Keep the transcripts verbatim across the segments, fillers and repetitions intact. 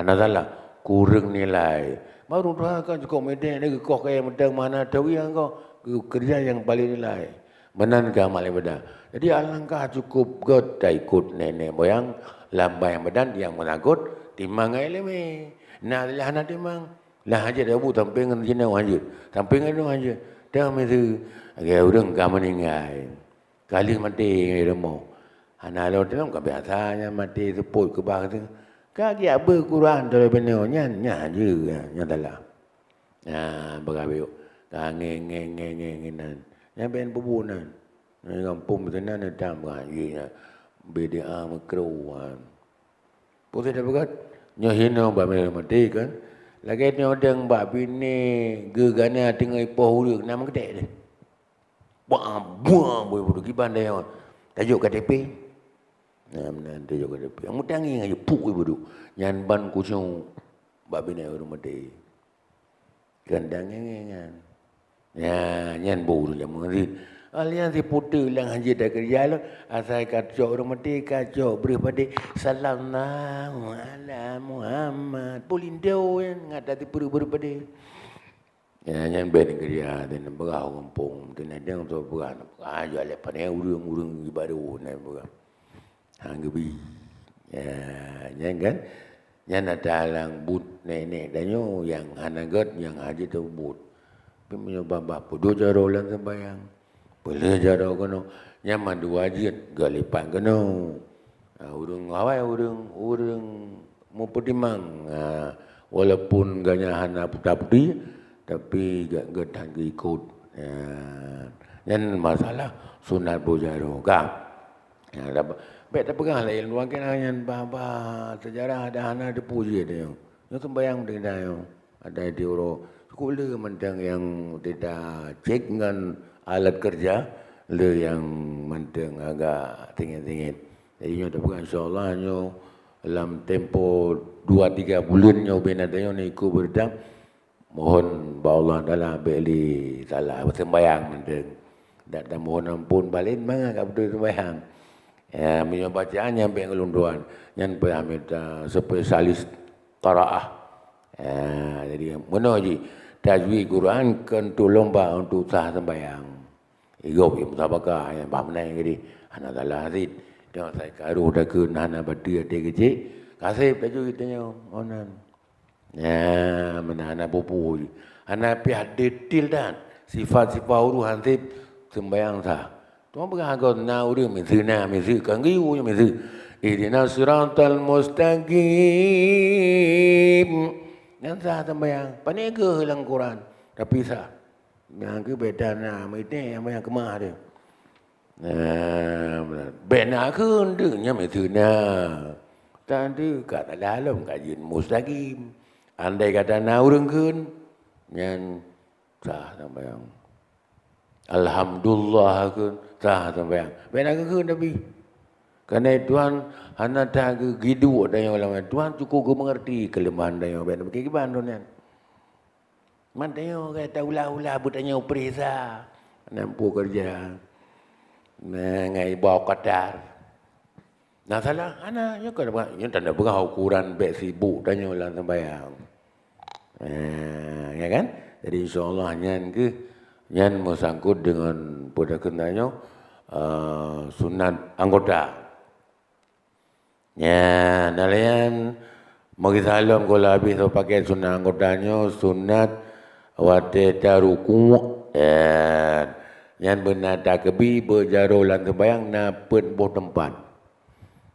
Na salah, kureueng nilai. Baru tuha kan cukôp mideh, dia geukoh kayèe mantong mana tawi angko, geukeureuja nyang paleng nilai. Meunan ka amal ibadah. Jadi alangkah cukôp gèt taikot nenek moyang lam bangai badan nyang meunakot timang ngon ileumèe. Na lé hana timang. Lah hanjeuet abu sampé ngon jinoe hanjeuet. Sampé ngon jinoe hanjeuet. Teuh miseue, lagèe ureueng ka meuninggai. Ka lheueh maté ngon rumoh. Hana lôn teuh ka biasa nyan maté seupôt keubah teuh. Ka geujak beu Quran teuh binoe nyan, nyan hanjeuet nyan salah. Nyan peugah biyôk. Ka nge, nge, nge, nge, nge nan. Nyan bèk peubuet nan. Nyan gampông meusinan neutang peugah hanjeuet nyan. Bid'ah meukruh nyan. Peue teuh tapeugah? Nyoe hinoe bak meunyoe maté kan. Lagèe nyoe deueng bak binéh geuh gana teungoh ipoh ureueng na meukeudéh deh. Buang, buang, boh ibu kiban dayah. Tajok K T P. Nah, meunan tajok K T P. Nyang meutangieng aja puk ibu. Nyan ban kucung bak binéh ureueng maté. Kandang ngengengan. Ya, nyan boh ureueng jameun rit. Alian si puteuk lam hanjeuet takeureuja lom, asai ka cok ureueng maté, ka cok breuh padé. Sallallahu ala Muhammad. Pulindo nyan ngat ati breuh-breuh padé. Ya, nyan bèk neukeuria, dan beurah gampông, dan ada orang tua beurah, beurah aja lé pané ureueng-ureueng ibadah, na beurah. Hang geubi. Ya, nyan kan? Nyan ata lam buet nenek tanyoe nyang hana gèt, nyang hana jiteubuet. Tapi meunyoe babah peuduek jaroe lam sembahyang, peulheueh jaroe keunoe, nyan mandua jeuet geulipat keunoe. Ha, ureueng awai, ureueng, ureueng meupeutimang, ha, walaupun gobnyan hana puta-puti, tapi gèt-gèt han geuikot. Ha, nyan masalah sunat boh jaroe ka. Ha, bèk tapeugah lé ilmu agama nyan bah-bah seujarah dah hana teupuji tanyoe. Nyoe sembahyang meutinggai nyoe. Ada di uroe. Cukup le mantong nyang teuta cek ngon alat kerja, le nyang mantong agak singit-singit. Jadi nyoe tapeugah insya-Allah nyoe lam tempo dua tiga buleuen nyoe bina tanyoe ni ikut beureudah. Mohon bak Allah Taala bèk lé salah sembahyang mantong. Dan tamohon ampôn balen mangat ka beutôi sembahyang. Ya, meunyoe bacaan nyan bèk ngon lôn tuan. Nyan payah mita spesialis qiraah. Ha, jadi meunoe jih tajwid Quran keu untuk lomba untuk sah sembahyang. Igop ya musabaqah ya bah meunan jadi hana salah sit. Tengok sai karu dah keu hana bateu até keucik. Kaseb tajwid tanyoe onan. Ya, meunan hana peue-peue jih. Hana piah detail dan sifat-sifat huruf hanseb sembahyang sah. Cuma peugah agoe na ureueng miseue na miseue kan geuyue miseue. Ihdinas siratal mustaqim. Nyan sah sembahyang. Pane geuh lam Quran. Tapi sah. Nyang keu beda na meuitéh nyang banyak keumah dia. Nah, beda keu nyan miseue na. Tadi ka salah lom ka jeuet mustaqim. Andai kata na ureueng kheun, nyan sah sampoe. Alhamdulillah kheun, sah sampoe. Bèk na geukheun tapi. Karena Tuhan hana that geugiduek tanyoe lam, Tuhan cukup geumengerti keuleumahan tanyoe, bèk na pikir kiban droe nyan. Man tanyoe ka taulah-ulah beutanyoe peuriksa. Nampu kerja. Nah, ngai bau qatar. Nah, salah, hana, nyoe kan, nyoe tanda peugah ukuran bèk sibuk tanyoe lam sembahyang. Eh, ya kan? Jadi, insya Allah, nyan keuh, nyan meusangkut deungon peue takheun tanyoe, eh, sunat anggota. Nyan, na lé nyan, meugisalom gola abéh soe pakai sunat anggota nyoe, sunat watèe taruku'. Eh, nyan beuna takeubi beujaroe lam sembahyang na peuet boh teumpat.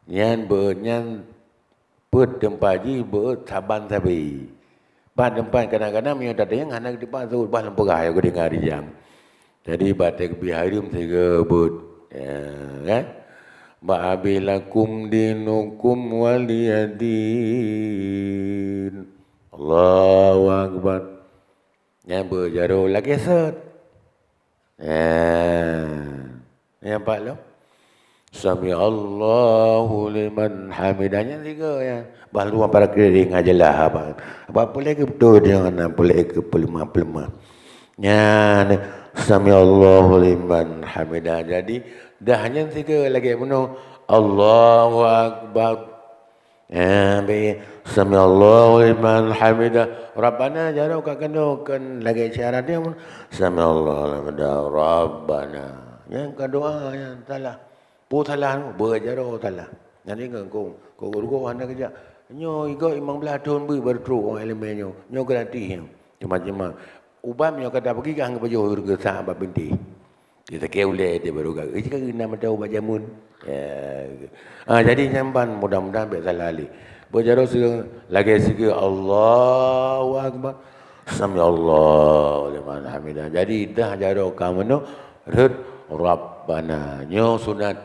Nyan beuet nyan peuet teumpat jih beuet saban sabe. Pat teumpat kadang-kadang meunyoe tateueng hana teumpat seuôt bah lam peugah ya geudengar rijang. Jadi bak takbir hareuem sigoe beuet. Ya, kan? Bak abéh lakum dinukum waliyadin. Allahu Akbar. Nyan beujaroe lagèe sot. Eh, nyang pat lom. Sami Allahu liman hamidah. Nyan sigoe nyan. Bah luwa para keuring aja lah abang. Abang pulai ke betul jangan pulai ke pelemah-pelemah. Nyan sami Allahu liman hamidah. Jadi dah nyan sigoe lagèe bunoe Allahu Akbar. Eh, be Samiallahu liman hamidah. Rabbana jaroe ka keunoe kon lagée syarat nyan. Samiallahu liman hamidah. Rabbana. Nyang ka doa nyang salah. Peue salah nyoe? Beujaroe salah. Nyan ingat kong, kong guru hana keujak. Nyoe igoe limong blaih thon beuet baru trok ureuëng ileumé nyoe. Nyoe gratis nyoe. Cuma-cuma ubat nyoe ka tapeugah ngon pajoh ureuëng geusak bak bintéh. Kita ke ulée dia baru gak. Ih, kan nama tahu bak jamun. Ya. Ah, jadi nyan ban mudah-mudahan biasa lali. Beujaroe sigoe lagée sigoe Allahu Akbar. Samiallahu liman hamidah. Jadi dah jaroe ka meunoe rhot Rabbana. Nyoe sunat.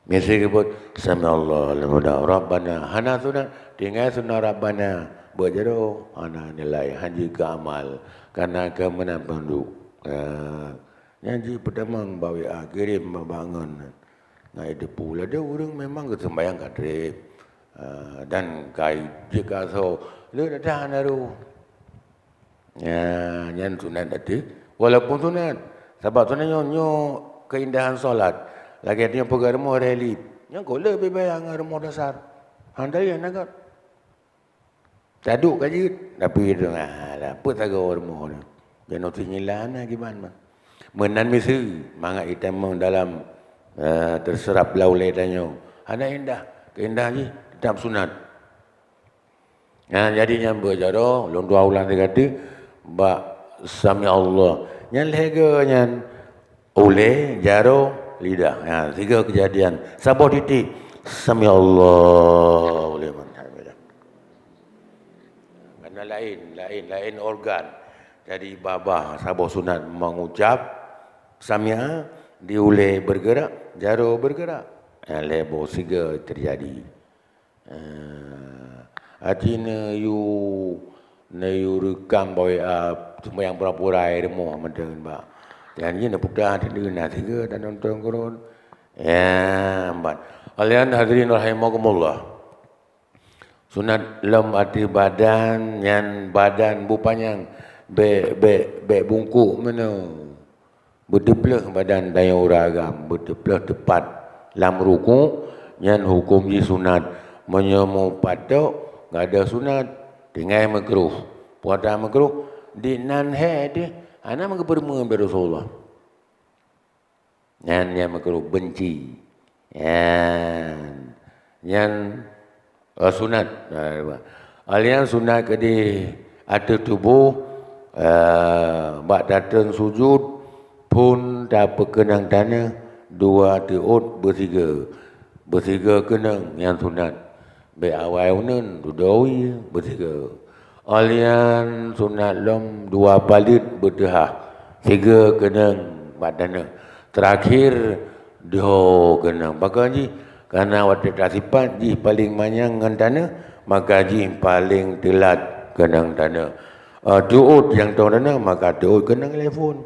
Misi geubeuet samiallahu liman hamidah Rabbana. Hana sunat, tinggai sunat Rabbana. Beujaroe hana nilai, hana jeuet keu amal. Kana keu meunan peuduek. Ah, nyan jih peutamong bak W A kirém bak bangon. Ngai depu laju ureuëng memang geuseumbayang ka treb. Ah, dan kai jeuet keu asoe le datang hana roh. Ya, nyan sunat tadi. Walaupun sunat. Sabab sunat nyoe, nyoe keindahan solat. Lagée nyoe peugah rumoh reli. Nyoe kok le beubayeue ngon rumoh dasar. Hana yang nagat. Taduk ka jeuet, tapi itu, ah, lah, apa tagoe rumoh ni. Dan uti nyilan lah gimana mah. Meunan miseue mangat itamong dalam, eh, terserap lam ulée tanyoe. Hana indah, keindah jih tetap sunat. Nah, jadi nyan beujaroe, lôn dua ulang tiga kali, bak sami Allah. Nyan lhée goe nyan ulée, jaroe, lidah. Nah, tiga kejadian. Saboh titik, sami Allah liman hamidah. Karena lain, lain, lain organ. Jadi babah saboh sunat mengucap sami'a, di ulée bergerak, jaroe bergerak. Nah, lhée boh siga terjadi. Ah, aci neuyue, neuyue reukam bak W A, sumbayang pura-pura ai rumoh mantong bak. Dan jih neuputa ateueh na siga dan nonton keurot. Ya, ban. Alian hadirin rahimakumullah. Sunat lom ateueh badan, nyan badan bupanyang bék, bék, bék bungkôk meunoe. Beuteupleuh badan tanyoe ureuëng agam, beuteupleuh teupat lam ruku, nyan huköm jih sunat. Meunyoe meupatok, gadôh sunat, tinggai meukruh. Puasa meukruh, di nan hé teuh hana meugeupeurumeun bak Rasulullah. Nyan nyang meukruh benci. Nyan, nyan, eh, sunat. Alian sunat keudeh ateueh tuboh, eh, bak tateun sujud, phon tapeukeunong taneuh dua teuôt beusiga. Beusiga keunong nyan sunat. Bék awai uneun, dudoe wie, beusiga. Alian sunat lom dua paleuet beuteuhah, siga keunong bak taneuh. Teurakhir, dua keunong. Pakon jih? Karena watée tasipat jih paleng manyang ngon taneuh, maka jih paleng teulat keunong taneuh. Eh, teuôt nyang tong taneuh, maka teuôt keunong lé phon.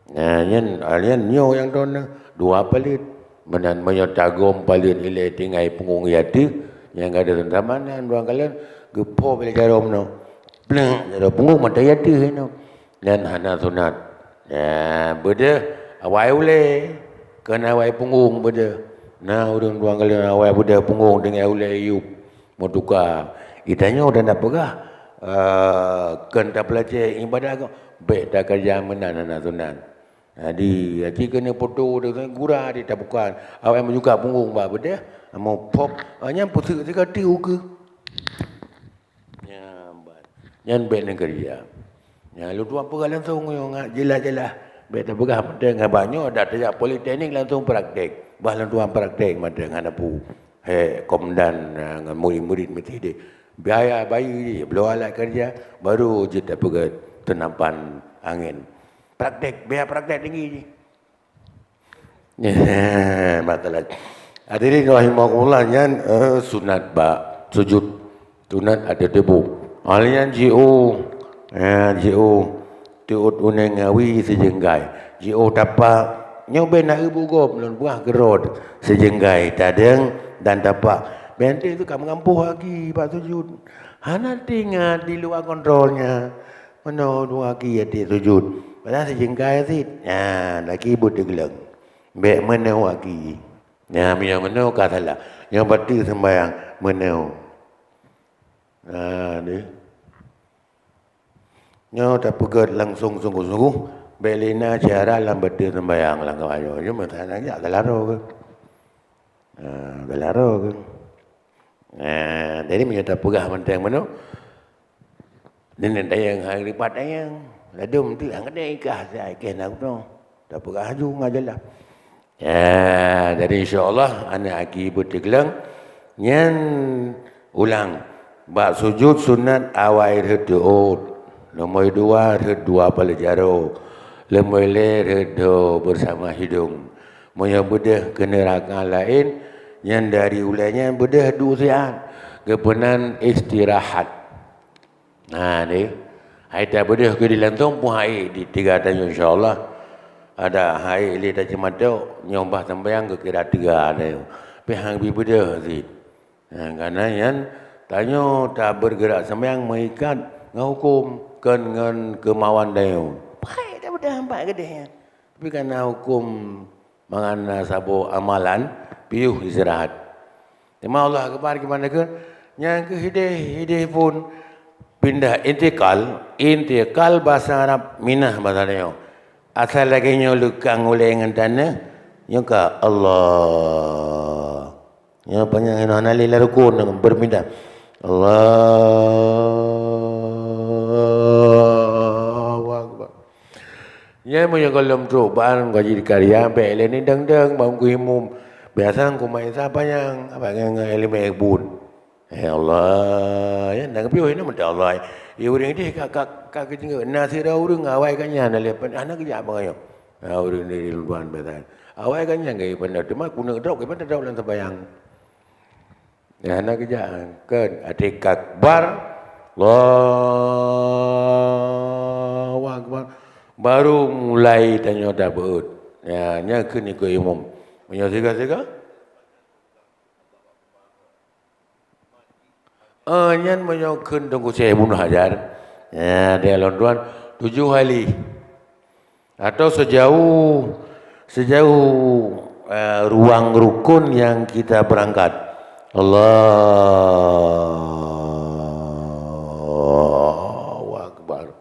Nah, nyan, alian nyoe nyang tong na dua paleuet. Meunan meunyoe tagom paleuet ilée tinggai punggong ateueh, nyang gadôh sama nan dua kalon geupo bak jaroe meunoe. Pleng, jaroe punggong mata ateueh nyoe. Nyan hana sunat. Nah, beudeuh awai ulée, kon awai punggong beudeuh. Na ureuëng dua kalon awai beudeuh punggong tinggai ulée yup. Meutuka. Geutanyoe dan tapeugah, eh, kon tapeulacée ibadat agam, bék takeureuja meunan hana sunat. Jadi, aci keuneuk poto gura di tabukan. Awai meujuka punggong bak beudeh, amoe pop, ah, nyan peuseuk sigoe ti ukeue. Nyan ban. Nyan bék neukeureuja. Nyan lôn tuan peugah langsung nyoe ngat jeulaih-jeulaih. Bék tapeugah mantong ngon banyoe dak tajak politeknik langsung praktek. Bah lôn tuan praktek mantong hana peue. Hék, komandan, ah, ngon murit-murit meusideh. Biaya bayeue jih, bloe alat keureuja, baru jeuet tapeugah teunampan angén. Praktek, biaya praktek tinggi jih. Masalah. Hadirin rahimakumullah, nyan, eh, sunat bak sujud. Sunat ateueh tuboh. Alian jiôh, eh, jiôh. Teuôt uneun ngawi sijeunggai. Jiôh tapak. Nyoe bèk na eu bugop lôn buah keurot sijeunggai tadeng dan tapak. Bèk teuh ka meugampoh aki bak sujud. Hana teuingat di luwa kontrolnya. Meunoe dua aki ateueh sujud. Padahai sijeunggai cit. Nyan, aki buet teugleng. Bèk meunoe aki. Nyan, meunyoe meunoe ka salah. Nyoe bateue seumbahyang meunoe. Nah, ni. Nyoe tapeugét langsong sungguh-sungguh, bék lé na cara lam batin sembahyang lam kawan nyoe. Cuma tanang jak geularo ke. Ha, geularo ke. Ha, jadi meunyoe tapeugah manteng meunoe, nenek dayang hai ripat dayang. Ladom tu angkat deh ikah saya ikah nak tu. Tapeugah aju ngajalah. Ya, jadi insya Allah aneuk aki beuteugleng nyan ulang bak sujud sunat awai rhot teuôt, leumoi dua rhot dua pala jaroe, leumoi lhée rhot dua bersama hidung. Meunyoe beudeuh keu neuraka laén, nyan dari ulée nyan beudeuh duek siat, geupeunan istirahat. Nah, ni. Hai tabeudeuh keu di lantong pun hai di tiga tanyoe insya Allah. Ada hai lé taceumatok nyoe bah sambayang geukira tiga tanyoe. Pih hang bi beudeuh sit. Nah, karena nyan tanyoe tabeureugerak sambayang meuikat ngon huköm kon ngon keumauan tanyoe. Hai tabeudeuh hampat keudeh nyan. Tapi karena huköm mangat na saboh amalan, piôh istirahat. Teuma Allah Akbar gimana ke? Nyang keu hideh, hideh pun pindah intikal, intikal bahasa Arab minah bahasa nyoe. Asai lagée nyoe leukang ulée ngon taneuh, nyoe ka Allah. Nyoe panyang inoe hana lé lam rukun berpindah. Allahu Akbar. Nyan meunyoe gohlom trok ban gaji dikarya, bék lé ni deng-deng bak Teungku Imum. Biasa Teungku Maesa panyang, abak ngon, ngon ileumèe bun. Eh Allah, ya, dan piôh ini minta Allah. Ya ureueng deh ka, ka, ka keuceungeuk. Na sidroe ureueng awai ka nyan lé pen, hana geujak bangai. Ha, ureueng di luwan biasa. Awai ka nyan gaya pen, teuma keuneuk drop, gaya pen drop lam sembahyang. Ya, hana geujak kan. Até kakbar, Allahu Akbar. Baru mulai tanyoe tabeuet. Ya, nya keuh ikot imum. Meunyoe siga-siga. Ah, nyan meunyoe kheun Teungku Syekh Ibnu Hajar. Ya, dia lôn tuan tujoh kali. Atau sejauh, sejauh, eh, ruang rukun yang kita berangkat. Allahu Akbar.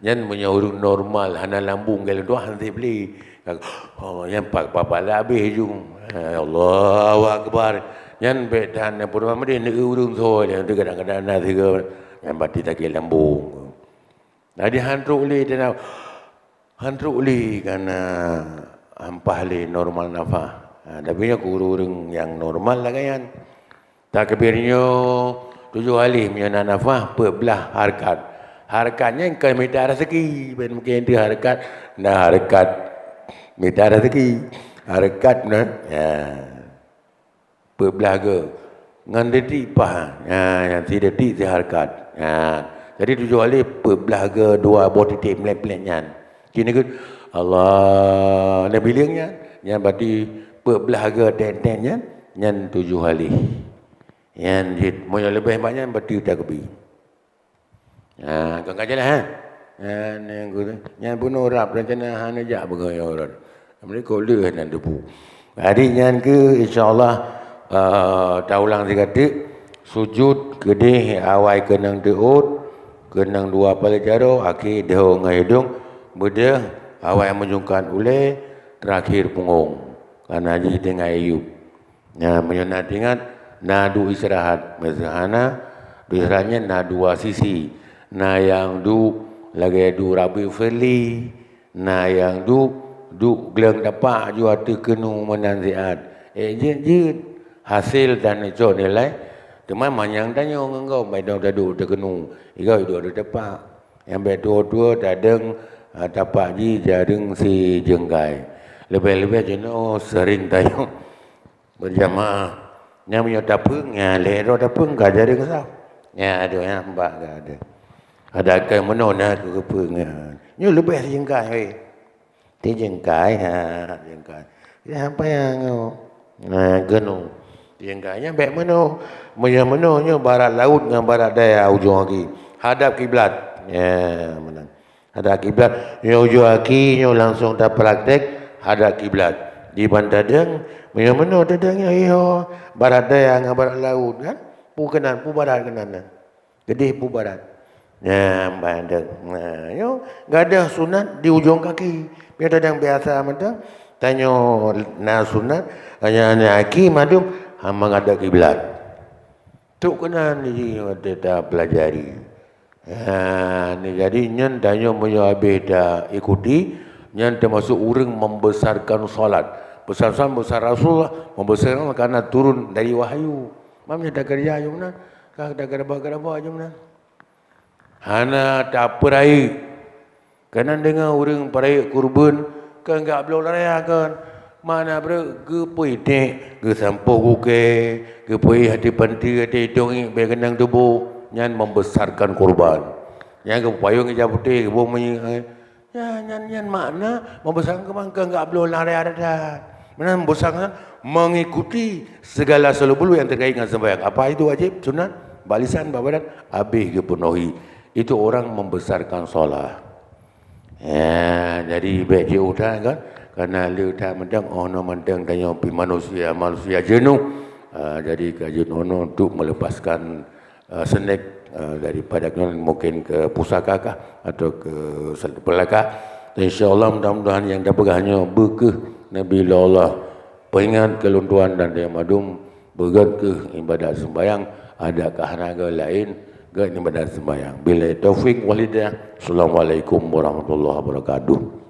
Nyan meunyoe ureueng normal, hana lambung, galeng tuah hana sép lé. Oh, nyan pa-, papala habéh ju. Allahu Akbar. Nyan bék tahan, peurunoe meudeh neu ureueng soe, nyan tu kadang-kadang na sigoe, nyan bati sakét lambung. Jadi han trok lé teuh, han trok lé kana hampah lé normal nafah. Ha, tapi nyoe keu ureueng-ureueng nyang normal lagée nyan. Takbir nyoe tujoh kali, meunyoe na nafah peuet blaih hareukat. Hareukat nyan kon mita raseuki, ban mungken teuh hareukat, na hareukat mita raseuki. Hareukat na, ya. Peuet blaih goe. Ngon detik paih. Ya, nyang si detik si hareukat. Ya. Jadi tujoh kali peuet blaih goe dua boh titik mlek-mlek nyan. Kini ke Allah na bileng nyan. Nyan berarti peuet blaih goe tet-tet nyan, nyan tujoh kali. Nyan jeuet, meunyoe leubeh bak nyan berarti takbir. Ha, kon ka jeulaih, ha? Nyan, nyan, nyan bunoe rab rencana hana jak beugoe rot. Meureuka lheueh nan teupeu. Jadi nyan keuh insya Allah, eh, taulang sigateuk, sujud keudeh awai keunong teuôt, keunong dua pala jaroe, akhé dhoe ngon idong, beudeuh awai meujungkat ulée, teurakhier pungong. Kana jih tinggai yup. Nyan, meunyoe na teuingat, na duek istirahat. Meuseuhana, duek istirahat nyan na dua sisi. Na nyang duek lagée duek Rabbi Firli, na nyang duek, duek gleueng tapak ju ateueh keunu meunan siat. Eh, jeuet-jeuet. Hasé tanyoe cok nilai, teuma manyang tanyoe ngon gob, baidong taduek teukeunu, igoe duek ateueh tapak. Nyang bék tuwoe-tuwoe tadong, ah, tapak jih jareueng sijeungkai. Leubeh-leubeh jinoe seuring tanyoe. Berjamaah. Nyang meunyoe tapeueng, nyan lhée droe tapeueng ka jari keusah. Nyan adoe nyan bak ka adoe. Ada akai meunoe na keu geupeueng nyan. Nyoe leubeh sijeungkai weh. Sijeungkai, ha, jeungkai. Ya, apa nyang nyoe? Nah, geunong. Sijeungkai nyan bék meunoe. Meunyoe meunoe nyoe barat laut ngon barat daya ujong aki. Hadap kiblat. Ya, meunan. Hadap kiblat, nyoe ujong aki nyoe langsong tapraktek hadap kiblat. Di ban tadong, meunyoe meunoe tadong nyoe, iyo, barat daya ngon barat laut kan? Pu keunan, pu barat keunan nyan. Keudeh pubarat. Nah, bandeng. Nah, yo, gadoh sunat di ujong kaki. Biasa dan biasa mantong. Tanyoe na sunat, hanya na aki madum hama ngadep kiblat. Tuk keunan ni kita pelajari. Ha, ni jadi nyan tanyoe meunyoe habéh ta ikuti, nyan termasuk ureuëng membesarkan salat. Besar-besar besar Rasulullah membesarkan karena turun dari wahyu. Mam nyan ta kerja aja meunan, ka ta gerabah-gerabah aja meunan. Hana ta peurayeuk. Keunan deungoe ureuëng peurayeuk kurban, keu gak bloe raya kon. Mana breuek geupui ték, geusampôh gukée, geupui hati panti, hati idong, bék keunong tuboh, nyan membesarkan kurban. Nyan geupayong ija putéh, geuboh minyeuk, eh. Ya, nyan, nyan makna membesarkan kurban keu gak bloe raya that. Meunan membesarkan mengikuti segala seluk beluk yang terkait dengan sembahyang. Apa itu wajib, sunat, bak lisan, bak badan, habéh geupenuhi. Itu orang membesarkan salat. Ya, jadi bék jiôh that kan, karena le that mantong, oh, no mantong tanyoe pi manusia, manusia jenuh. Ah, jadi ka jeuet ono untuk melepaskan, ah, snack, ah, daripada nyan mungkin ke pusaka kah atau ke sel-, pelaka. Insya Allah mudah-mudahan yang dapat hanya bekeuh Nabi Allah. Peuingat keu lôn tuan dan yang madum, beugét keuh ibadat sembahyang, adakah hana gét laén, gét ibadat sembahyang. Billahi taufiq wal hidayah. Assalamualaikum warahmatullahi wabarakatuh.